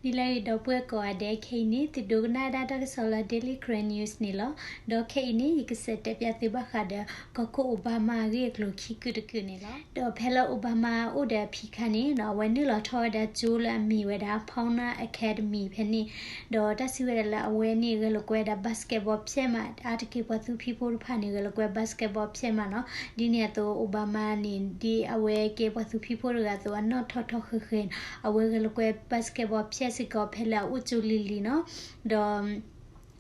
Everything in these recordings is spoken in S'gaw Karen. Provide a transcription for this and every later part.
ဒ်လဲၣ်ဂ့ၤ ဒီပုၢ်ဝဲၢ်ကိးဂၤဒဲး, ခဲအံၤန့ၣ် သုဒိကနၣ်ဒၣ်တၢ်ကစီၣ်လၢ Daily Karen News န့ၣ်လီၤ. ဒီးခဲအံၤန့ၣ် ယကစံးတဲပၠးသုဘၣ်ဃးဒီး ကီၢ်ခိၣ်အိဘါမါ အဂ့ၢ်အကျိၤခံကုတကုန့ၣ်လီၤ. ဒီးဖဲလၢအိဘါမါအိၣ်ဒီးအဖံအခါန့ၣ်နီၤ, အဝဲနုာ်လီၤထီၣ်ဝဲဒၣ်ကၠိလၢအမ့ၢ်ဝဲဒၣ် Palmer Academy ဖဲန့ၣ်, ဒီးတၢ်စံးဝဲဒၣ်လၢအဝဲန့ၣ်ဂဲၤလိာ်ကွဲဝဲဒၣ် basketball ဖျဲၣ်မး, အါတက့ၢ်ပှၤသူဖံးဖိတဖၣ်န့ၣ် ဂဲၤလိာ်ကွဲ basketball ဖျဲၣ်မးနီၤ. ဒ်န့ၣ်အသိး အိဘါမါန့ၣ် ဒ်အဝဲကဲပှၤသူဖံးဖိတဂၤအသိး အနီၣ်ထီၣ်ထီၣ်ဃဲၤဃဲၤန့ၣ် အဝဲဂဲၤလိာ်ကွဲ basketball ဖျဲၣ်စ့ၢ်ကီး ဖဲလၢအအိၣ်ကၠိလံၤလံၤနီၤ. ဒီး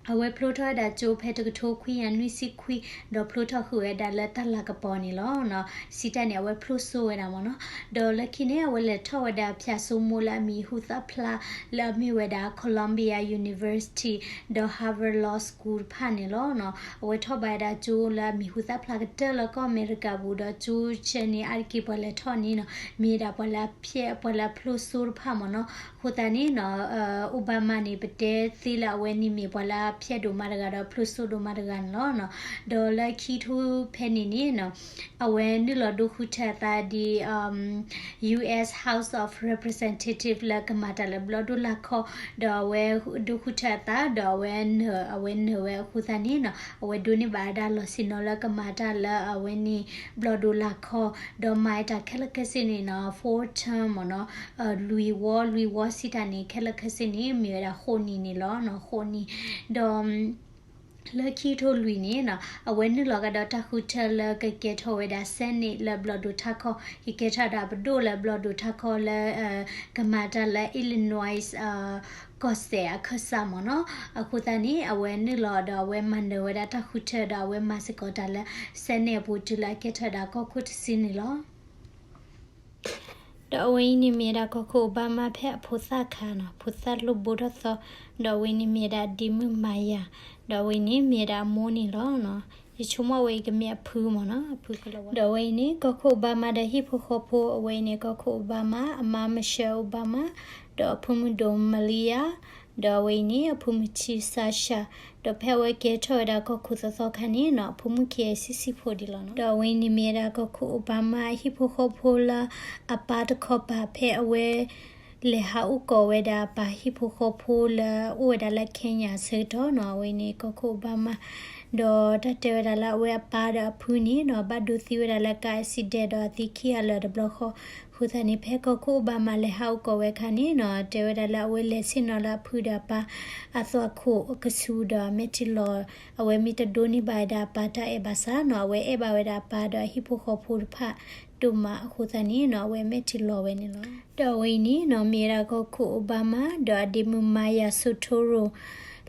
အဝဲဖျိထီၣ်ဝဲဒၣ်ကၠိဖဲတကထိခွံကယၤနွံဆံခွံ, ဒီးဖျိထီၣ်ဃုာ်ဝဲဒၣ်လၢတၢ်လၤကပီၤန့ၣ်လီၤ. စံးတၢ်န့ၣ် အဝဲဖျိစိဝဲဒၣ်မ့ၢ်နီၤ. ဒီးလၢခံန့ၣ် အဝဲလဲၤထီၣ်ဝဲဒၣ်ဖၠၣ်စိမိၢ်လၢအမံၤဟူသၣ်ဖျါ လၢအမ့ၢ်ဝဲဒၣ် Columbia University ဒီး Harvard Law School တဖၣ်န့ၣ်လီၤ. အဝဲထီၣ်ဘၣ်ဝဲဒၣ်ကၠိလၢအမံၤဟူသၣ်ဖျါကတၢၢ်လၢကီၢ်အမဲရကၤပူၤ, ဒီးကၠိဆၢန့ၣ် အါတက့ၢ်ပှၤလဲၤထီၣ်န့ၣ်နီၤ, မ့ၢ်ဝဲဒၣ်ပှၤလၢအဖျဲၣ် ပှၤလၢအဖျိစိတဖၣ်မ့ၢ်နီၤ. အဃိသတးန့ၣ်နီၤ, အိဘါမါန့ၣ် ပတဲသ့လၢအဝဲန့ၣ်မ့ၢ်ပှၤလၢအဖျဲၣ်ဒိၣ်မးတဂၤဒီး ဖျိစိဒိၣ်မးတဂၤန့ၣ်လီၤ. ဒီးလၢခံထိဖဲန့ၣ်န့ၣ်နီၤ, အဝဲနုာ်လီၤဒိဃုထၢအသးဒ် US House of Representative လၢကမၤတၢ်လၢဘျီၣ်ဒိၣ်လာ်ခီၣ်, ဒီးအဝဲဒိဃုထၢအသး ဒီးအဝဲနၢၤ အဝဲနၢၤဝဲအဃိသတးန့ၣ်နီၤ, အဝဲဒိးန့ၢ်ဘၣ်ဝဲဒၣ်လီၢ်ဆ့ၣ်နီၤလၢကမၤတၢ်လၢအဝဲန့ၣ် ဘျီၣ်ဒိၣ်လာ်ခီၣ်, ဒီးမၤတၢ်ခဲလၢာ်ခဲဆ့န့ၣ်နီၤ four term မ့ၢ်နီၤ, လွံၢ်ဝီ လွံၢ်ဝီစံးတၢ်န့ၣ် ခဲလၢာ်ခဲဆ့န့ၣ် မ့ၢ်ဝဲဒၣ်ဃိးနံၣ်န့ၣ်လီၤ, ဃိးနံၣ်. ဒီး လၢခံထိလွံၢ်န့ၣ်နီၤ, အဝဲနုာ်လီၤကဒီးတၢ်ဃုထၢလၢကကဲထီၣ်ဝဲဒၣ် Senate လၢဘျီၣ်ဒိၣ်ထးခီၣ်, ကကဲထီၣ်ဝဲဒၣ်ပဒိၣ်လၢဘျီၣ်ဒိၣ်ထးခီၣ်လၢ ကမၤတၢ်လၢ Illinois ကီၢ်စဲၣ်အခၢၣ်စးမ့ၢ်နီၤ. အဃိသတးန့ၣ် အဝဲနုာ်လီၤဒီးအဝဲမၤနၢၤဝဲဒၣ်တၢ်ဃုထၢဒီးအဝဲမၤစ့ၢ်ကီးတၢ်လၢ Senate အပူၤတုၤလၢအကဲထီၣ်ဝဲဒၣ်ကီၢ်ခိၣ်တစုန့ၣ်လီၤ. ဒီးအဝဲအံၤန့ၣ်မ့ၢ်ဝဲဒၣ်ကီၢ်ခိၣ်အိဘါမါဖဲအဖိသၣ်အခါနီၤ, ဖိသၣ်လိၣ်ဘိထီၣ်သီ, ဒီးအဝဲအံၤန့ၣ်မ့ၢ်ဝဲဒၣ်အဒ့မုၣ်မၤယၤ, ဒီးအဝဲအံၤန့ၣ်မ့ၢ်ဝဲဒၣ်အမိၢ်န့ၣ်လီၤ. ယဆိကမိၣ်အဝဲအံၤကမ့ၢ်အဖုမ့ၢ်နီၤ, အဖုကလီၤဝါ. ဒီးအဝဲအံၤန့ၣ် ကီၢ်ခိၣ်အိဘါမါဒီးဟံၣ်ဖိဃီဖိ, အဝဲအံၤန့ၣ် ကီၢ်ခိၣ်အိဘါမါ အမါ Michelle Obama, ဒီးအဖိမုၣ်ဒိၣ် Malia, ဒီးအဝဲအံၤန့ၣ် အဖိမုၣ်ဆံး Sasha, ဒီးဖဲအဝဲကဲထီၣ်ဝဲဒၣ်ကီၢ်ခိၣ်သီသီခါန့ၣ်နီၤ, အဖိမုၣ်ခံဂၤဆံဆံဖိဒံးလီၤနီၤ. ဒီးအဝဲအံၤန့ၣ်မ့ၢ်ဝဲဒၣ်ကီၢ်ခိၣ်အိဘါမါအဟံၣ်ဖိဃီဖိလၢ အပၢ်တခီပၤဖဲအဝဲ လဲၤဟးအိၣ်ကီးဝဲဒၣ်အပၢ်ဟံၣ်ဖိဃီဖိလၢအိၣ်ဝဲဒၣ်လၢ Kenya အဆၢကတီၢ်နီၤ, အဝဲန့ၣ်ကီၢ်ခိၣ်အိဘါမါ. ဒီးတၢ်တဲဝဲဒၣ်လၢအဝဲအပၢ်ဒီးအဖုန့ၣ်နီၤ, ဘၣ်ဒိသံဝဲဒၣ်လၢ car accident ဒီးအသံခံဂၤလၢာ်တဘျီဃီ, အဃိသတးန့ၣ် ဖဲကီၢ်ခိၣ်အိဘါမါလဲၤဟးအိၣ်ကီးဝဲအခါန့ၣ်နီၤ, တဲဝဲဒၣ်လၢအဝဲလဲၤဆ့ၣ်နီၤလၢအဖုဒီးအပၢ်အသွၣ်ခိၣ်အကဆူးဒီးအမဲာ်ထံလီၤ, အဝဲမ့ၢ်တဒိးန့ၢ်ဘၣ်ဝဲဒၣ်အပၢ်တၢ်အဲၣ်ဘၣ်ဆၣ်နီၤ, အဝဲအဲၣ်ဘၣ်ဝဲဒၣ်အပၢ်ဒီးအဟံၣ်ဖိဃီဖိတဖၣ်ဒိၣ်မးအဃိသတးန့ၣ်နီၤ, အဝဲမဲာ်ထံလီၤဝဲန့ၣ်လီၤ. ဒီးအဝဲအံၤန့ၣ်နီၤ, မ့ၢ်ဝဲဒၣ်ကီၢ်ခိၣ်အိဘါမါ ဒီးအဒ့မုၣ် Maya Soetoro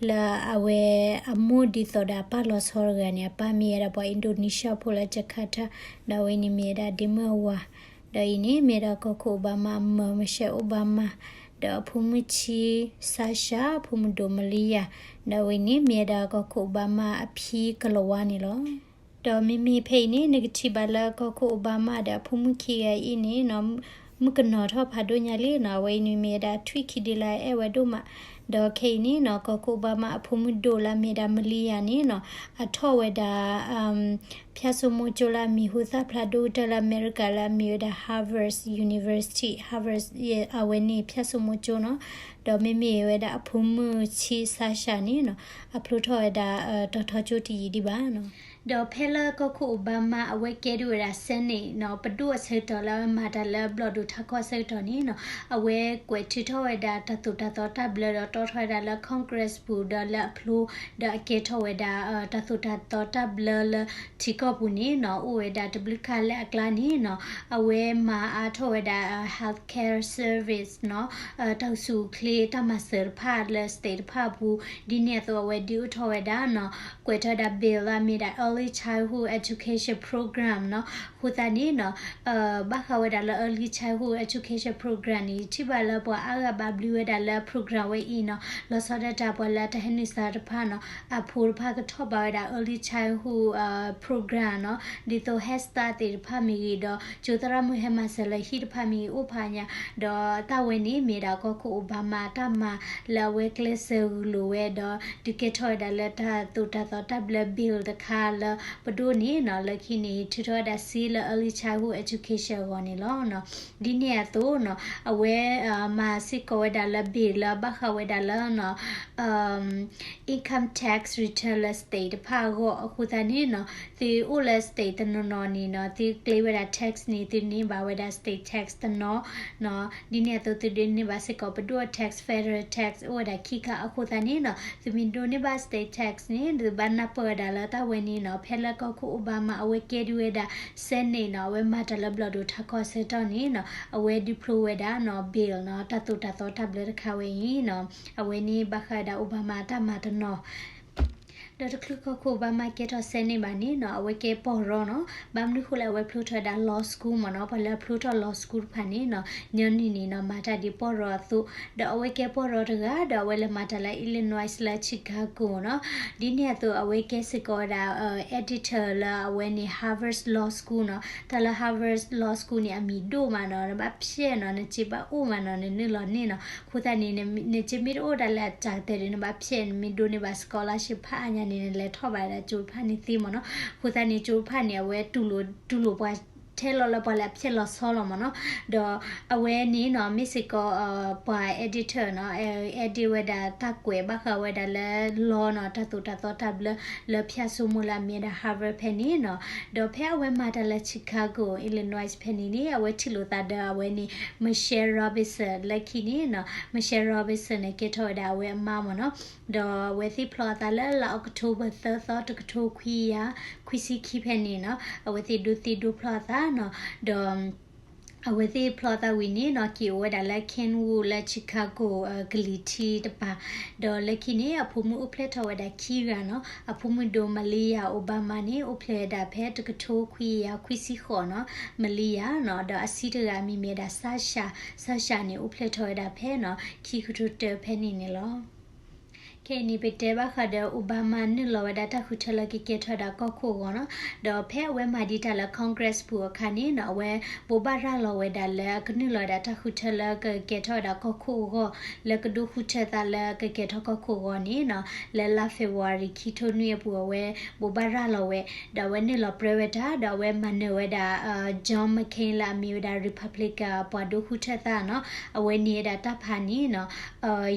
လၢအဝဲအမိၢ်ဒ်သိးဒီးအပၢ်လီၤဆီတဂၤန့ၣ်, အပၢ်မ့ၢ်ဝဲဒၣ်ပှၤ Indonesia ဖိလၢ Jakarta, ဒီးအဝဲန့ၣ်မ့ၢ်ဝဲဒၣ်ဒ့မုၣ်အဝၤ, ဒီးအံၤန့ၣ်မ့ၢ်ဝဲဒၣ်ကီၢ်ခိၣ်အိဘါမါအမါ Michelle Obama, ဒီးအဖိမုၣ်ဆံး Sasha, အဖိမုၣ်ဒိၣ် Malia, ဒီးအဝဲန့ၣ်မ့ၢ်ဝဲဒၣ်ကီၢ်ခိၣ်အိဘါမါ အဖံကလီၤဝါန့ၣ်လီၤ. ဒီးမ့မ့ၢ်ဖဲအံၤန့ၣ် နကထံၣ်ဘၣ်လၢကီၢ်ခိၣ်အိဘါမါဒီးအဖိမုၣ်ခံဂၤအံၤန့ၣ်နီၤ, မုၣ်ကနီၤထီၣ်ဖးဒိၣ်ညါလံနီၤ, အဝဲအံၤန့ၣ်မ့ၢ်ဝဲဒၣ်ထွံၣ်ခံဒုလၢအအဲၣ်ဝဲဒိၣ်မး, ဒီးခဲအံၤန့ၣ်နီၤ, ကီၢ်ခိၣ်အိဘါမါအဖိမုၣ်ဒိၣ်လၢအမ့ၢ်ဒၣ် Malia န့ၣ်နီၤ, အထီၣ်ဝဲဒၣ် ဖၠၣ်စိမိၢ်ကၠိလၢအမံၤဟူသၣ်ဖျါဒိၣ်ကတၢၢ်လၢအမဲရကၤလၢအမ့ၢ်ဝဲဒၣ် Harvard University, Harvard အဝဲန့ၣ်ဖၠၣ်စိမိၢ်ကၠိနီၤ, ဒီးမ့မ့ၢ်ဝဲဒၣ်အဖိမုၣ်ဆံး Sasha န့ၣ်နီၤ, အဖျိထီၣ်ဝဲဒၣ် တီၤထီကၠိတယံာ်ဒံးဘၣ်နီၤ. ဒီးဖဲလၢကီၢ်ခိၣ်အိဘါမါအဝဲကဲဒိၣ်ဝဲဒၣ် Senate နီၤ, ပဒိၣ်အဆၢကတီၢ်လၢအမၤတၢ်လၢဘျီၣ်ဒိၣ်ထးခီၣ်အဆၢကတီၢ်န့ၣ်နီၤ, အဝဲကွဲးထုးထီၣ်ဝဲဒၣ်တၢ်သိၣ်တၢ်သီတၢ်ဘျၢဒီးတီထီၣ်ဝဲဒၣ်လၢ Congress ပူၤဒီးလၢအဖျိ, ဒီးအကဲထီၣ်ဝဲဒၣ် တၢ်သိၣ်တၢ်သီတၢ်ဘျၢလၢထံကီၢ်ပူၤန့ၣ်နီၤ, အိၣ်ဝဲဒၣ်တဘျုးခါလၢအကျါန့ၣ်နီၤ, အဝဲမၤအါထီၣ်ဝဲဒၣ် healthcare service နီၤ, တၢ်အိၣ်ဆူၣ်အိၣ်ချ့တၢ်မၤစၢၤတဖၣ်လၢ state တဖၣ်အပူၤ, ဒ်န့ၣ်အသိးအဝဲဒုးအိၣ်ထီၣ်ဝဲဒၣ်နီၤ, ကွဲးထီၣ်ဝဲဒၣ် bill လၢအမ့ၢ်ဒၣ် Early Childhood Education Program နီၤ, အဃိသတးန့ၣ်နီၤ, ဘၣ်ဃးဝဲဒၣ်လၢ Early Childhood Education Program န့ၣ် ယထံၣ်ဘၣ်လၢပှၤအါဂၤဘၣ်ဘျုးဝဲဒၣ်လၢ program ဝဲအံၤနီၤ, လီၤဆီဒၣ်တၢ်ပှၤလၢတၢ်ဟဲနုာ်စၢ်တဖၣ်နီၤ, အဖိတဖၣ်ကထီၣ်ဘၣ်ဝဲဒၣ် early childhood program နီၤ, ဒ်သိး Head Start သ့ၣ်တဖၣ်မ့ၢ်ဂ့ၤဒီး ကၠိသရၣ်မုၣ်ဟဲမၤစၢၤလၢဟံၣ်တဖၣ်မ့ၢ်ဂ့ၤအိၣ်ဖးညါ, ဒီးတၢ်ဝဲန့ၣ်မ့ၢ်ဒၣ်ကီၢ်ခိၣ်အိဘါမါတၢ်မၤလၢအဝဲကျဲးစၢးဂုာ်လိာ်ဝဲဒီး ဒုးကဲထီၣ်ဝဲဒၣ်လၢတၢ်သိၣ်တၢ်သီတၢ်ဘျၢ bill တခါ လၢပဒိၣ်န့ၣ်နီၤ လၢခံန့ၣ် ထုးထီၣ်ဝဲဒၣ်စ့လၢ early childhood education အဂီၢ်န့ၣ်လီၤ. ဒ်န့ၣ်အသိးနီၤ အဝဲ မၤစ့ၢ်ကီးဝဲဒၣ်လၢ bill လၢဘၣ်ဃးဝဲဒၣ်လၢနီၤ income tax return လၢ state တဖၣ်အဂီၢ် အဃိသတးန့ၣ်နီၤ သုအိၣ်လၢ state တနီၤနီၤန့ၣ်နီၤ သုကျ့ဝဲဒၣ် tax န့ၣ် သုန့ၢ်ဘၣ်ဝဲဒၣ် state tax တနီၤ ဒ်န့ၣ်အသိး သုဒိးန့ၢ်ဘၣ်စ့ၢ်ကီး ပဒိၣ် tax, federal tax အိၣ်ဝဲဒၣ်ခံခါ အဃိသတးန့ၣ်နီၤ သုမ့ၢ်ဒိးန့ၢ်ဘၣ် state tax န့ၣ် သုဘၣ်နၢ်ပၢၢ်ဝဲဒၣ်လၢတၢ်ဝဲန့ၣ်နီၤ ဖဲလၢကီၢ်ခိၣ် Obama အဝဲကဲဒုးဝဲဒၣ် Senate နီၤ အဝဲမၤတၢ်လၢဘျီၣ်ဒိၣ်ထးခီဆၢကတီၢ်န့ၣ်နီၤ အဝဲဒုးဖျိဝဲဒၣ်နီၤ bill နီၤ တၢ်သိၣ်တၢ်သီတၢ်ဘျၢတခါဝဲအံၤနီၤ အဝဲန့ၣ်ဘၣ်ဃးဝဲဒၣ် Obama အတၢ်မၤတနီၤ ဒီးတချုးကီၢ်ခိၣ် Obama ကဲထီၣ် Senate ဘၣ်န့ၣ်နီၤ အဝဲကဲပီၢ်ရီနီၤ ဘၣ်မနုၤဃိလဲၣ် အဝဲဖျိထီၣ်ဝဲဒၣ် law school မ့ၢ်နီၤ ပှၤလၢအဖျိထီၣ် law school တဖၣ်န့ၣ်နီၤ ညီနုၢ်န့ၣ်နီၤ မၤတၢ်ဒ်ပီၢ်ရီအသိး ဒီးအဝဲကဲပီၢ်ရီတဂၤ ဒီးအဝဲလဲၤမၤတၢ်လၢ Illinois လၢ Chicago နီၤ ဒ်န့ၣ်အသိး အဝဲကဲစ့ၢ်ကီးဝဲဒၣ် editor လၢအဝဲန့ၣ် Harvard Law School နီၤ တၢ်လၢ Harvard Law School န့ၣ် အမံၤဒိၣ်မးနီၤ နဘၣ်ဖျဲၣ်နီၤ နစ့ဘၣ်အိၣ်မးနီၤ နနုာ်လီၤန့ၢ်နီၤ အဃိသတးန့ၣ် နစ့မ့ၢ်တအိၣ်ဒၣ်လၢအတၢ်ကတၢၢ်ဒီး နဘၣ်ဖျဲၣ် နမ့ၢ်ဒိးန့ၢ်ဘၣ် scholarship ဖးအါညါန့ၣ် နလဲၤထီၣ်ဘၣ်ဝဲဒၣ်ကၠိတဖၣ်န့ၣ်သ့မ့ၢ်နီၤ အဃိသတးန့ၣ် ကၠိတဖၣ်န့ၣ် အဝဲတူၢ်လိာ် တူၢ်လိာ်ပှၤထဲလီၤလၢပှၤလၢအဖျဲၣ်လီၤဆီလီၤမ့ၢ်နီၤ ဒီးအဝဲန့ၣ်နီၤ မ့ၢ်စ့ၢ်ကီး ပှၤ editor နီၤ edit ဝဲဒၣ်တၢ်ကွဲးဘၣ်ဃးဝဲဒၣ်လၢ law နီၤ တၢ်သိၣ်တၢ်သီတၢ်ဘျၢ လၢဖၠၣ်စိမိၢ်လၢအမ့ၢ်ဝဲဒၣ် Harvard ဖဲန့ၣ်နီၤ ဒီးဖဲအဝဲမၤတၢ်လၢ Chicago Illinois ဖဲန့ၣ်န့ၣ် အဝဲထံၣ်လိာ်သးဒီးအဝဲန့ၣ် Michelle Robinson လၢခံန့ၣ်နီၤ Michelle Robinson န့ၣ် ကဲထီၣ်ဝဲဒၣ်အဝဲအမါမ့ၢ်နီၤ ဒီးအဝဲသ့ၣ်ဖျီအသးလၢလါ October သၢသီ တကထိခွံကယၤခွံဆံခံဖဲန့ၣ်နီၤ အဝဲသ့ၣ်ဒိးသ့ဒိးဖျီအသးနီၤ ဒီး အဝဲသ့ၣ်ဖျီသးဝံၤန့ၣ်နီၤ က့ၤအိၣ်ဝဲဒၣ်လၢ Kenwood လၢ Chicago ကလံၤထံးတပၤ ဒီးလၢခံန့ၣ် အဖိမုၣ်အိၣ်ဖျဲၣ်ထီၣ်ဝဲဒၣ်ခံဂၤနီၤ အဖိမုၣ်ဒိၣ် Malia Obama န့ၣ် အိၣ်ဖျဲၣ်ဝဲဒၣ်ဖဲတကထိခွံကယၤခွံဆံဃိးနီၤ Malia နီၤ ဒီးအဆံးတဂၤအမံၤမ့ၢ်ဝဲဒၣ် Sasha, Sasha န့ၣ် အိၣ်ဖျဲၣ်ထီၣ်ဝဲဒၣ်ဖဲနီၤ ခံကထိတၢဖဲန့ၣ်န့ၣ်လီၤ. ခဲအံၤန့ၣ် ပတဲဘၣ်ဃးဒီး Obama နုာ်လီၤဝဲဒၣ်တၢ်ဃုထၢလၢကကဲထီၣ်ဝဲဒၣ်ကီၢ်ခိၣ်အဂီၢ်နီၤ, ဒီးဖဲအဝဲမၤဒံးတၢ်လၢ Congress ပူၤအခါန့ၣ်နီၤ အဝဲဘိးဘၣ်ရၤလီၤဝဲဒၣ်လၢအကနုာ်လီၤဝဲဒၣ်တၢ်ဃုထၢလၢကကဲထီၣ်ဝဲဒၣ်ကီၢ်ခိၣ်အဂီၢ် လၢကဒိဃုထၢသးလၢကကဲထီၣ်ကီၢ်ခိၣ်အဂီၢ်န့ၣ်နီၤ, လၢလါ February ခံထိနွံအပူၤ အဝဲဘိးဘၣ်ရၤလီၤဝဲ, ဒီးအဝဲနုာ်လီၤပြၢဝဲတၢ် ဒီးအဝဲမၤနၢၤဝဲဒၣ် John McCain လၢအမ့ၢ်ဝဲဒၣ် Republican ပှၤဒိဃုထၢသးနီၤ, အဝဲန့ၢ်ဝဲဒၣ်တၢ်ဖးန့ၣ်နီၤ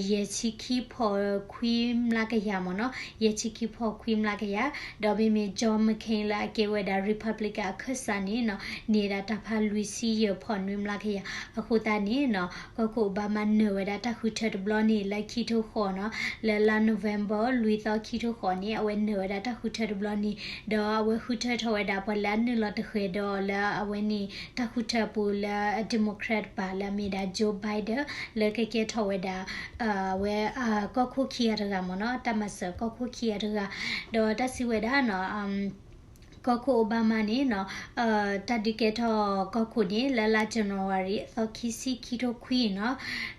ယဲၢ်ဆံခံဖီၣ်ခွံမျးကယၤမ့ၢ်နီၤ, ယဲၢ်ဆံခံဖီၣ်ခွံမျးကယၤ, ဒီးမ့မ့ၢ် John McCain လၢအကဲဝဲဒၣ် Republican အခၢၣ်စးန့ၣ်နီၤ န့ၢ်ဝဲဒၣ်တၢ်ဖးလွံၢ်ဆံယဲၢ်ဖီၣ်နွံမျးကယၤ, အဃိသတးန့ၣ်နီၤ ကီၢ်ခိၣ် Obama နၢၤဝဲဒၣ်တၢ်ဃုထၢတဘျီန့ၣ် လၢခံထိဃိးနီၤ, လၢလါ November လွံၢ်သီခံထိဃိးန့ၣ် အဝဲနၢၤဝဲဒၣ်တၢ်ဃုထၢတဘျီန့ၣ်, ဒီးအဝဲဃုထၢထီၣ်ဝဲဒၣ်ပှၤလၢအနုာ်လီၤတဃဲၤဒီးလၢအဝဲန့ၣ် တၢ်ဃုထၢအပူၤလၢ Democrat တပၤလၢအမ့ၢ်ဒၣ် Joe Biden လၢကကဲထီၣ်ဝဲဒၣ် အဝဲ ကီၢ်ခိၣ်ခံဂၤတဂၤမ့ၢ်နီၤ, တၢ်မၤစၢၤကီၢ်ခိၣ်ခံဂၤတဂၤ, ဒီးတၢ်စံးဝဲဒၣ်နီၤ ကီၢ်ခိၣ် Obama န့ၣ်နီၤ တၢ်ဒုးကဲထီၣ်ကီၢ်ခိၣ်န့ၣ် လၢလါ January အသီခံဆံခံထိခွံနီၤ,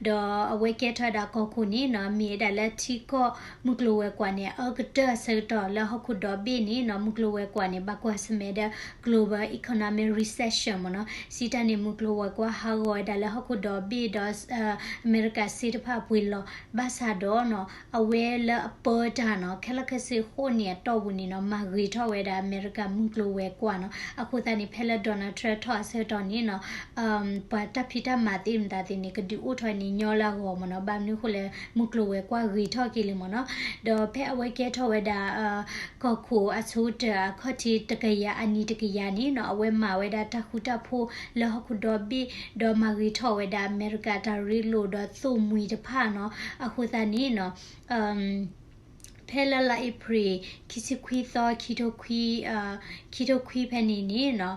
ဒီးအဝဲကဲထီၣ်ဝဲဒၣ်ကီၢ်ခိၣ်န့ၣ်နီၤ မ့ၢ်ဝဲဒၣ်လၢထံကီၢ်မုၢ်ကျိၤဝဲၤကွာ်န့ၣ် အအၢကတၢၢ်အဆၢကတီၢ်လၢဟီၣ်ခိၣ်ဒီဘ့ၣ်န့ၣ်နီၤ, မုၢ်ကျိၤဝဲၤကွာ်န့ၣ် ဘၣ်ကွၢ်ဆၢၣ်မဲာ်ဒီး global economic recession မ့ၢ်နီၤ, စံးတၢ်န့ၣ် မုၢ်ကျိၤဝဲၤကွာ်ဟးဂီၤဝဲဒၣ်လၢဟီၣ်ခိၣ်ဒီဘ့ၣ်ဒီး အမဲရကၤစ့တဖၣ်ပှ့ၤလီၤ, ဘၣ်ဆၣ်ဒီးနီၤ အဝဲလၢအပၢတၢ်နီၤ ခဲလၢာ်ခဲဆ့အဃိန့ၣ်အတီၢ်ပူၤန့ၣ်နီၤ မၤဂ့ၤထီၣ်ဝဲဒၣ်အမဲရကၤမုၢ်ကျိၤဝဲၤကွာ်နီၤ, အဃိသတးန့ၣ် ဖဲလၢ Donald Trump ထီၣ်အဆၢကတီၢ်န့ၣ်နီၤ ပှၤတၢ်ဖံးတၢ်မၤသ့ၣ်မတၤသ့ၣ်န့ၣ် ကဒုးအိၣ်ထီၣ်န့ၣ်ညီလၢအဂီၢ်မ့ၢ်နီၤ, ဘၣ်မနုၤအဃိလဲၣ် မုၢ်ကျိၤဝဲၤကွာ်ဂ့ၤထီၣ်က့ၤလံမ့ၢ်နီၤ, ဒီးဖဲအဝဲကဲထီၣ်ဝဲဒၣ် ကီၢ်ခိၣ်အဆိကတၢၢ်အခီၣ်ထံးတကယၤအနံၤတကယၤန့ၣ်နီၤ အဝဲမၤဝဲဒၣ်တၢ်ဃူတၢ်ဖိးလၢဟီၣ်ခိၣ်ဒီဘ့ၣ် ဒီးမၤဂ့ၤထီၣ်ဝဲဒၣ်အမဲရကၤတၢ်ရ့လိာ်ဒီးသိၣ်မှံၤတဖၣ်နီၤ, အဃိသတးန့ၣ်နီၤ ဖဲလၢလါအ့ဖြ့ၣ် ခံဆံခွံသီ ခံထိခွံ ခံထိခွံဖဲန့ၣ်န့ၣ်နီၤ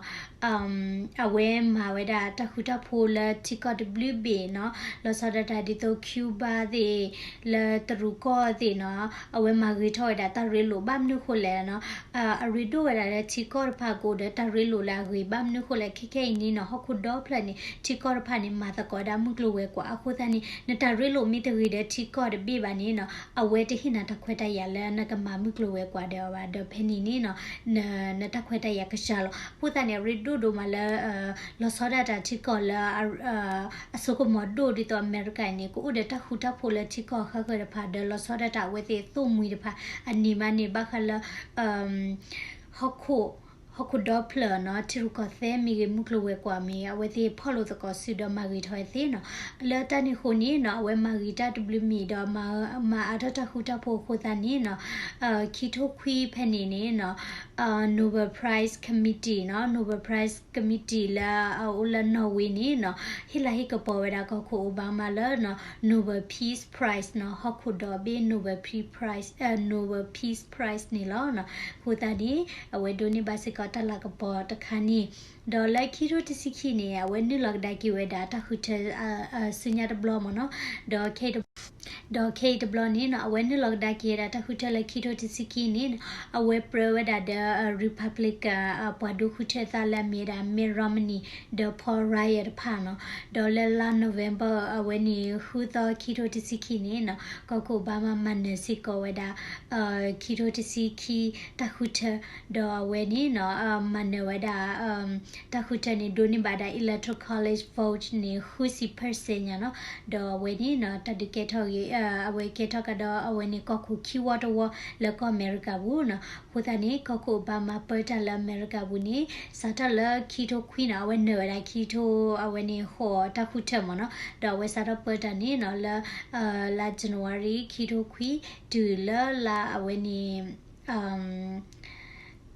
အဝဲမၤဝဲဒၣ်တၢ်ဃူတၢ်ဖိးလၢထံကီၢ်တဘျုးဘ့ၣ်နီၤ, လီၤဆီဒၣ်တၢ်ဒ်သိး Cuba သ့ၣ် လၢတရူးကီၢ်သ့ၣ်နီၤ, အဝဲမၤဂ့ၤထီၣ်ဝဲဒၣ်တၢ်ရ့လိာ် ဘၣ်မနုၤဃိလဲၣ်နီၤ, အရ့ဒိၣ်ဝဲဒၣ်လၢထံကီၢ်တဖၣ်ကအိၣ်ဒီးတၢ်ရ့လိာ်လၢအဂ့ၤ ဘၣ်မနုၤဃိလဲၣ် ခဲခဲအံၤန့ၣ်နီၤ ဟီၣ်ခိၣ်ဒီဖျၢၣ်န့ၣ် ထံကီၢ်တဖၣ်န့ၣ် မၤသကိးဒၣ်မုၢ်ကျိၤဝဲၤကွာ် အဃိသတးန့ၣ် နတၢ်ရ့လိာ်မ့ၢ်တဂ့ၤဒီးထံကီၢ်တဘ့ၣ်ဘၣ်န့ၣ်နီၤ အဝဲတဟ့ၣ်နၤတၢ်ခွဲးတၢ်ယာ်လၢနကမၤမုၢ်ကျိၤဝဲၤကွာ်ဒီးအီၤဘၣ် ဒီးဖဲန့ၣ်န့ၣ်နီၤ နတၢ်ခွဲးတၢ်ယာ်ကစှၤလီၤ. အဃိသတးန့ၣ် အရ့ဒိၣ်ဒိၣ်မးလၢ လီၤဆီဒၣ်တၢ်ထံကီၢ်လၢ အစိကမီၤဒိၣ်ဒ်သိးအမဲရကၤန့ၣ် ကအိၣ်ဒီးတၢ်ဃူတၢ်ဖိးလၢထံကီၢ်အဃၣ်ဃၢၤတဖၣ် ဒီးလီၤဆီဒၣ်တၢ်အဝဲသ့ၣ်သိၣ်မှံၤတဖၣ် အန့ၣ်မးန့ၣ် ဘၣ်ဃးလၢ ဟီၣ်ခိၣ်, ဟီၣ်ခိၣ်ဒီဖျၢၣ်နီၤ, ထံရူၢ်ကီၢ်သဲးမ့ၢ်ဂ့ၤ မုၢ်ကျိၤဝဲၤကွာ်မ့ၢ်ဂ့ၤ အဝဲသ့ၣ်ဖီၣ်လိာ်သကိးစုဒီးမၤဂ့ၤထီၣ်ဝဲသ့နီၤ. လၢတၢ်န့ၣ်အဃိန့ၣ်နီၤ အဝဲမၤဂ့ၤတၢ်တဘျုးမံၤဒီး မၤအါထီၣ်တၢ်ဃူတၢ်ဖိးအဃိသတးန့ၣ်နီၤ, ခံထိခွံဖဲန့ၣ်န့ၣ်နီၤ, Nobel Prize Committee နီၤ, Nobel Prize Committee လၢအအိၣ်လၢနီၣ်ဝ့န့ၣ်နီၤ, ဟ့ၣ်လၤဟ့ၣ်ကပီၤဝဲဒၣ်ကီၢ်ခိၣ် Obama လၢနီၤ Nobel Peace Prize နီၤ, ဟီၣ်ခိၣ်ဒီဘ့ၣ် Nobel Peace Prize, Nobel Peace Prize န့ၣ်လီၤ. အဃိသတးန့ၣ် အဝဲဒိးန့ၢ်ဘၣ်စ့ၢ်ကီးတၢ်လၤကပီၤတခါန့ၣ်, ဒီးလၢခံထိတဆံခံန့ၣ် အဝဲနုာ်လီၤကဒါက့ၤဝဲဒၣ်တၢ်ဃုထၢ စုညါတဘျီမ့ၢ်နီၤ, ဒီး ဒီးခဲအံၤတဘျီန့ၣ်နီၤ အဝဲနုာ်လီၤကဒါက့ၤဝဲဒၣ်တၢ်ဃုထၢလၢခံထိတဆံခံန့ၣ်နီၤ, အဝဲပြၢဝဲဒၣ်ဒီး Republican ပှၤဒိဃုထၢသးလၢအမ့ၢ်ဝဲဒၣ် Mitt Romney ဒီး Paul Ryan တဖၣ်နီၤ, ဒီးလၢလါ November အဝဲန့ၣ် ဃုသီခံထိတဆံခံန့ၣ်နီၤ ကီၢ်ခိၣ် Obama မၤနၢၤစ့ၢ်ကီးဝဲဒၣ် ခံထိတဆံခံတၢ်ဃုထၢ, ဒီးအဝဲန့ၣ်နီၤ မၤနၢၤဝဲဒၣ် တၢ်ဃုထၢန့ၣ် ဒိးန့ၢ်ဘၣ်ဒၣ် Electoral College vote န့ၣ် ဃုဆံ percent ညါနီၤ, ဒီးအဝဲန့ၣ်နီၤ တၢ်ဒုးကဲထီၣ်ဂ့ၤ အဝဲကဲထီၣ်ကဒီး အဝဲန့ၣ်ကီၢ်ခိၣ်ခံဝီတဝီလၢကီၢ်အမဲရကၤပူၤနီၤ. အဃိသတးန့ၣ် ကီၢ်ခိၣ် Obama ပၢတၢ်လၢအမဲရကၤပူၤန့ၣ် စးထီၣ်လၢခံထိခွံနီၤ အဝဲနၢၤဝဲဒၣ်ခံထိ အဝဲန့ၣ်ဃိးတၢ်ဃုထၢမ့ၢ်နီၤ, ဒီးအဝဲစးထီၣ်ပၢတၢ်န့ၣ်နီၤ လၢ လါ January ခံထိခွံ တုၤလၢလါအဝဲန့ၣ်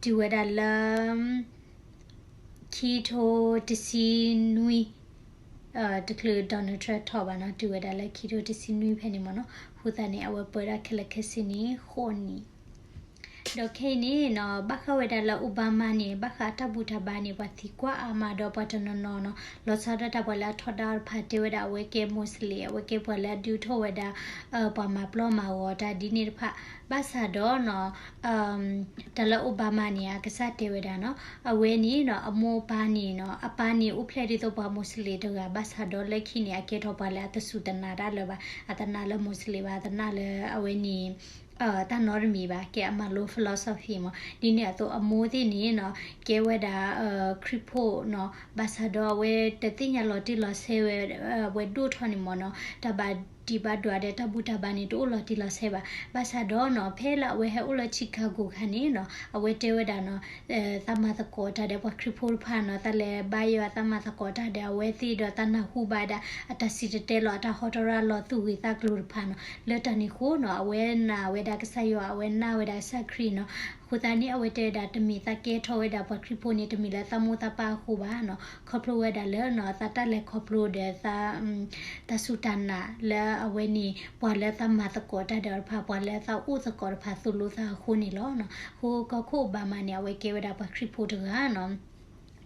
တုၤဝဲဒၣ်လၢ ခံထိတဆံနွံ, တချုး Donald Trump ထီၣ်ဘၣ်နီၤ တုၤဝဲဒၣ်လၢခံထိတဆံနွံဖဲန့ၣ်မ့ၢ်နီၤ. အဃိသတးန့ၣ် အဝဲပၢဒၣ်ခဲလၢာ်ခဲဆ့န့ၣ် ဃိးနံၣ် ဒီးခဲအံၤန့ၣ်နီၤ ဘၣ်ဃးဝဲဒၣ်လၢ Obama န့ၣ် ဘၣ်ဃးတၢ်ဘူၣ်တၢ်ဘါန့ၣ် ပှၤသံကွၢ်အါမးဒီးပှၤတနီၤနီၤနီၤ လီၤဆီဒၣ်တၢ်ပှၤလၢအထီဒါတဖၣ်တဲဝဲဒၣ် အဝဲကဲ Muslim အဝဲကဲပှၤလၢအဒုးအိၣ်ထီၣ်ဝဲဒၣ် ပှၤမၤပျီမၤဂီၤတၢ်ဒ်န့ၣ်တဖၣ် ဘၣ်ဆၣ်ဒီးနီၤ တၢ်လၢ Obama န့ၣ် အကစၢ်တဲဝဲဒၣ်နီၤ အဝဲန့ၣ်နီၤ အမိၢ်အပၢ်န့ၣ်နီၤ အပၢ်န့ၣ်အိၣ်ဖျဲၣ်ဒ်သိးပှၤ Muslim တဂၤ ဘၣ်ဆၣ်ဒီးလၢခံန့ၣ် အကဲထီၣ်ပှၤလၢအတစူၢ်တနာ်တၢ်လၢၤဘၣ် အတနာ်လၢ Muslim ဘၣ် အတနာ်လၢအဝဲန့ၣ် တၢ်နီတမံၤဘၣ် ကဲအမၤလိ philosophy မ့ၢ် ဒ်န့ၣ်အသိးအမိၢ်သ့ၣ်န့ၣ်နီၤ ကဲဝဲဒၣ် ခရံာ်ဖိနီၤ ဘၣ်ဆၣ်ဒီးအဝဲတသ့ၣ်ညါလီၤတံၢ်လီၤဆဲးဝဲ အဝဲဒိၣ်ထီၣ်န့ၣ်မ့ၢ်နီၤ တၢ်ဘၣ်ဒံးဘၣ်ဒွးဒီးတၢ်ဘူၣ်တၢ်ဘါန့ၣ် တအိၣ်လီၤတံၢ်လီၤဆဲးဘၣ် ဘၣ်ဆၣ်ဒီးနီၤ ဖဲလၢအဝဲဟဲအိၣ်လၢ Chicago ခါန့ၣ်နီၤ အဝဲတဲဝဲဒၣ်နီၤ သးမၤသကိးတၢ်ဒီးပှၤခရံာ်ဖိတဖၣ်နီၤ သးလဲၤဘါယွၤ သးမၤသကိးတၢ်ဒီးအဝဲသ့ၣ်ဒီးသးနၢ်ဟူဘၣ်ဝဲဒၣ် အတၢ်စံၣ်တဲၤတဲလီၤ အတၢ်ဟီတရၣ်လီၤ သူၣ်ဂ့ၤသးကျိၤတဖၣ်နီၤ လၢတၢ်န့ၣ်အဃိနီၤ အဝဲနာ်ဝဲဒၣ်ကစၢ်ယွၤ အဝဲနာ်ဝဲဒၣ်ကစၢ်ခရံာ်နီၤ အဃိသတးန့ၣ် အဝဲတဲဝဲဒၣ် တမ့ၢ်သးကဲထီၣ်ဝဲဒၣ်ပှၤခရံာ်ဖိန့ၣ် တမ့ၢ်လၢသးမိၢ်သးပၢ်အဃိဘၣ်နီၤ ခီဖျိဝဲဒၣ်လၢနီၤ သးတၢ်လဲၤခီဖျိဒီးသး တၢ်စူၢ်တၢ်နာ်လၢအဝဲန့ၣ် ပှၤလၢသးမၤသကိးတၢ်ဒီးတဖၣ် ပှၤလၢသးအိၣ်သကိးတဖၣ်သိၣ်လိသးအဃိန့ၣ်လီၤ. အဃိကီၢ်ခိၣ် Obama န့ၣ် အဝဲကဲဝဲဒၣ်ပှၤခရံာ်ဖိတဂၤနီၤ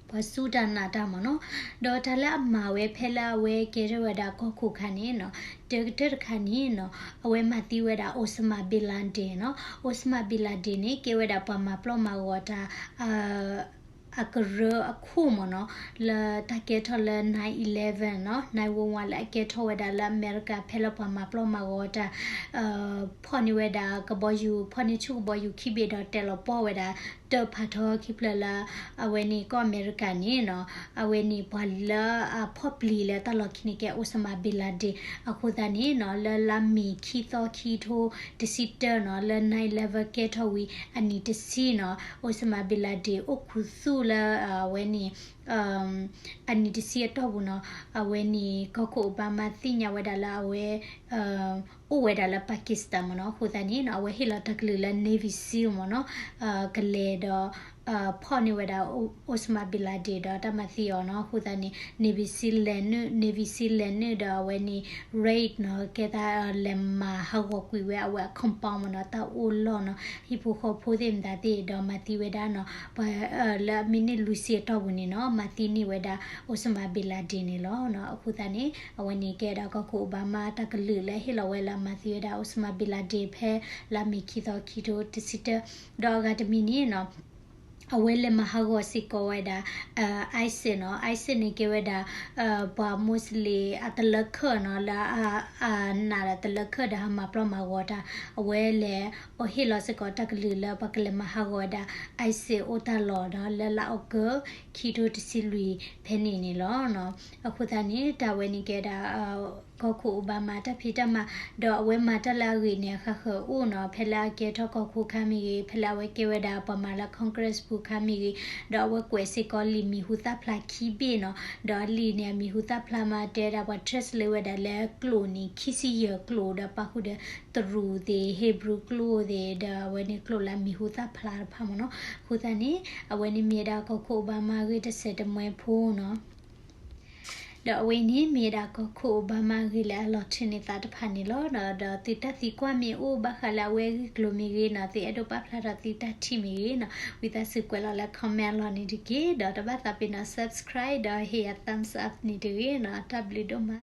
ပှၤစူၢ်တၢ်နာ်တၢ်မ့ၢ်နီၤ ဒီးတၢ်လၢအမၤဝဲဖဲလၢအဝဲကဲထီၣ်ဝဲဒၣ်ကီၢ်ခိၣ်ခါန့ၣ်နီၤ တကတၢၢ်တခါန့ၣ်နီၤ အဝဲမၤသံဝဲဒၣ် Osama bin Laden နီၤ Osama bin Laden န့ၣ် ကဲဝဲဒၣ်ပှၤမၤပျီမၤဂီၤတၢ် အကရၢအခိၣ်မ့ၢ်နီၤ လၢတၢ်ကဲထီၣ်လၢ nine eleven နီၤ nine one one လၢအကဲထီၣ်ဝဲဒၣ်လၢအမဲရကၤ ဖဲလၢပှၤမၤပျီမၤဂီၤတၢ် ဖီၣ်န့ၢ်ဝဲဒၣ်ကဘီယူၤ ဖီၣ်န့ၢ်ဆူၣ်ကဘီယူၤခံဘ့ၣ်ဒီးတဲလီၤပှီၢ်ဝဲဒၣ် တၢၣ်ဖးထီခံဖျၢၣ်လၢ အဝဲန့ၣ်ကီၢ်အမဲရကၤန့ၣ်နီၤ အဝဲန့ၣ်ပှၤလၢအဖီၣ်ပျံၤလၢတၢ်လီၢ်ခံန့ၣ်ကဲ Osama bin Laden အဃိသတးန့ၣ်နီၤ လၢလါမ့ၤခံသီခံထိတဆံတၢနီၤ လၢ nine eleven ကဲထီၣ်ဝံၤအနံၣ်တဆံနီၤ Osama bin Laden အိၣ်ခူသူၣ်လၢအဝဲန့ၣ် အနံၣ်တဆံအတီၢ်ပူၤနီၤ အဝဲန့ၣ် ကီၢ်ခိၣ် Obama သ့ၣ်ညါဝဲဒၣ်လၢအဝဲ အိၣ်ဝဲဒၣ်လၢ Pakistan မ့ၢ်နီၤ အဃိသတးန့ၣ်နီၤ အဝဲဟ့ၣ်လီၤတၢ်ကလုၢ်လၢ Navy SEAL မ့ၢ်နီၤ ကလဲၤဒီး ဖီၣ်န့ၢ်ဝဲဒၣ် Osama bin Laden ဒီးတၢ်မၤသံအီၤနီၤ အဃိသတးန့ၣ် Navy SEAL လဲၤနုာ် Navy SEAL လဲၤနုာ်ဒီးအဝဲန့ၣ် raid နီၤ ကဲသးလဲၤမၤဟးဂီၤကွံာ်ဝဲအဝဲအ compound မ့ၢ်နီၤ တၢ်အိၣ်လီၢ်နီၤ ဟံၣ်ဖိဃီဖိသ့ၣ်မတၤသ့ၣ်ဒီးမၤသံဝဲဒၣ်နီၤ ပှၤလၢအမံးနံးလွံၢ်ဆံအတီၢ်ပူၤန့ၣ်နီၤ မၤသံန့ၢ်ဝဲဒၣ် Osama bin Laden န့ၣ်လီၤ. အဃိသတးန့ၣ် အဝဲန့ၣ်ကဲဒၣ်ကီၢ်ခိၣ် Obama တၢ်ကလုၢ်လၢဟ့ၣ်လီၤဝဲလၢအမၤသံဝဲဒၣ် Osama bin Laden ဖဲလါမ့ၤခံသီခံထိတဆံတၢ ဒီးအဂၤတမံၤန့ၣ်နီၤ အဝဲလဲၤမၤဟးဂီၤစ့ၢ်ကီးဝဲဒၣ် ISIS နီၤ ISIS န့ၣ်ကဲဝဲဒၣ် ပှၤ Muslim အတလၢခၢၣ်နီၤ လၢအနာ်ဒီးတလၢခၢၣ်ဒီး ဟးမၤပျီမၤဂီၤတၢ် အဝဲလဲၤအိၣ်ဟ့ၣ်လီၤစ့ၢ်ကီးတၢ်ကလုၢ်လၢပှၤကလဲၤမၤဟးဂီၤဝဲဒၣ် ISIS အိၣ်တၢ်လီၢ်ဒီး လၢလါအီကူး ခံထိတဆံလွံၢ်ဖဲန့ၣ်န့ၣ်လီၤ. အဃိသတးန့ၣ် တၢ်ဝဲန့ၣ်ကဲဒၣ် ကီၢ်ခိၣ် Obama တၢ်ဖံးတၢ်မၤ, ဒီးအဝဲမၤတၢ်လၢအဂ့ၤန့ၣ် အဃၣ်ဃၢၤအိၣ်နီၤ, ဖဲလၢအကဲထီၣ်ကီၢ်ခိၣ်ခါမ့ၢ်ဂ့ၤ, ဖဲလၢအဝဲကဲဝဲဒၣ်ပှၤမၤလၢ Congress ပူၤခါမ့ၢ်ဂ့ၤ, ဒီးအဝဲကွဲးစ့ၢ်ကီးလံာ်မံၤဟူသၣ်ဖျါခံဘ့ၣ်နီၤ, ဒီးလံာ်န့ၣ် အမံၤဟူသၣ်ဖျါမး တဲဒၣ်ပှၤ translate ဝဲဒၣ်လၢကျိာ်န့ၣ် ခံဆံယဲၢ်ကျိာ် ဒီးပာ်ဃုာ်ဒီး တရူးသ့ၣ် Hebrew ကျိာ်သ့ၣ်, ဒီးအဝဲန့ၣ်ကျိာ်လၢအမံၤဟူသၣ်ဖျါတဖၣ်မ့ၢ်နီၤ. အဃိသတးန့ၣ် အဝဲန့ၣ်မ့ၢ်ဝဲဒၣ်ကီၢ်ခိၣ် Obama အဂ့ၢ်တစဲးတမှဲဖိနီၤ. ဒီးအဝဲအံၤန့ၣ်မ့ၢ်ဝဲဒၣ်ကီၢ်ခိၣ် Obama အဂ့ၢ်လၢအလီၤထုးန့ၢ်သးတဖၣ်န့ၣ်လီၤ. ဒီးသုတၢ်သံကွၢ်မ့ၢ်အိၣ်ဘၣ်ဃးလၢအဝဲအဂ့ၢ်အကျိၤမ့ၢ်ဂ့ၤနီၤ, သုအဲၣ်ဒိးပာ်ဖျါထီၣ်သုတၢ်ထံၣ်မ့ၢ်ဂ့ၤနီၤ, ဝံသးစူၤကွဲးလီၤလၢ comment အလီၢ်န့ၣ်တက့ၢ်. ဒီးတဘၣ်သးပ့ၤနီၣ် subscribe ဒီးဟ့ၣ်ယၤ thumbs up န့ၣ်တဂ့ၤနီၤ. တၢ်ဘျုးဒိၣ်မး.